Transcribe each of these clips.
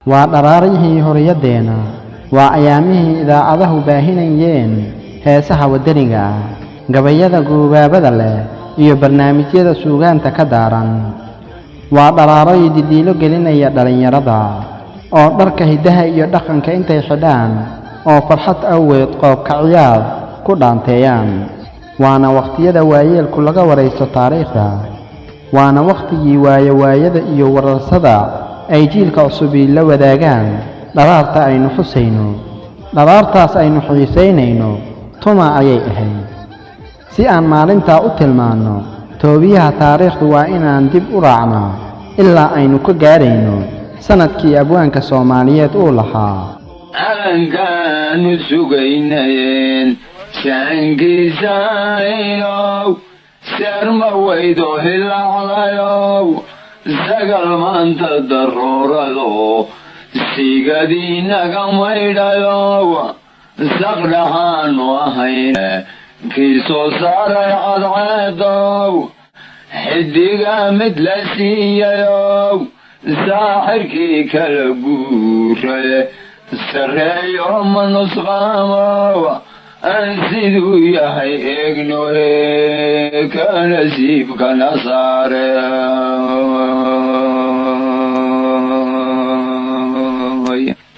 Waa dharaarihii horiyaddeenna, waa ayaamihii idaacadahu baahinayeen heesaha waddaniga ah, gabayada guubaabada leh iyo barnaamijyada suugaanta ka daaran. Waa dharaaro didiilo gelinaya dhallinyarada oo dharka hiddaha iyo dhaqanka intay xidhaan oo farxad awgeed qoobka ciyaar ku dhaanteeyaan. Waana wakhtiyada waayeelku laga waraysto taariikhda, waana wakhtigii waayo-waayada iyo wararsada ay jiilka cusubi la wadaagaan. Dharaarta aynu xusayno, dharaartaas aynu xiisaynayno, tuma ayay ahayd? Si aan maalintaa u tilmaanno toobiyaha taariikhdu, waa inaan dib u raacnaa ilaa aynu ka gaarayno sannadkii abwaanka Soomaaliyeed uu lahaa: Calankaanu sugaynayeen saankiisaynow, seerma weydo hilaacdayow, sagal maanta daruurado sigadii naga maydhayow, saqdhaxaanu ahayn kii soo saaray cadceedow, xidiga mid la siiyayow, saaxirkii kala guuray sarreeyo ma nusqaamow, aan siduu yahay eegno ka nasiibkana saare.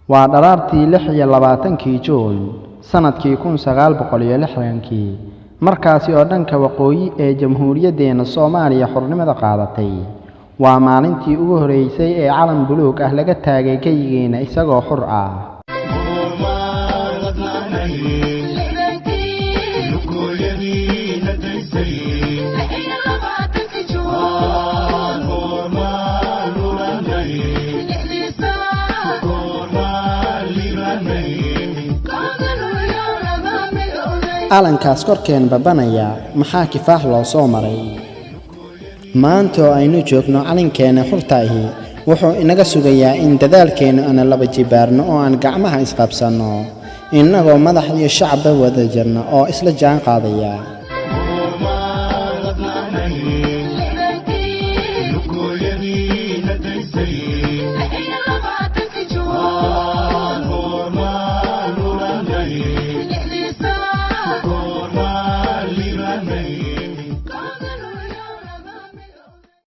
Waa dharaartii 26-kii Juun sannadkii 1960-kii, markaasi oo dhanka waqooyi ee jamhuuriyaddeenna Soomaaliya xornimada qaadatay. Waa maalintii ugu horreysay ee calan buluug ah laga taagay geyigeenna isagoo xur ah. Calankaas korkeen babanaya maxaa kifaax loo soo maray? Maanta oo aynu joogno, calankeenna xurta ahi wuxuu inaga sugayaa in dadaalkeennu aana laba jibaarno oo aan gacmaha isqabsanno, innagoo madax iyo shacabba wada jirna oo isla jaan qaadaya.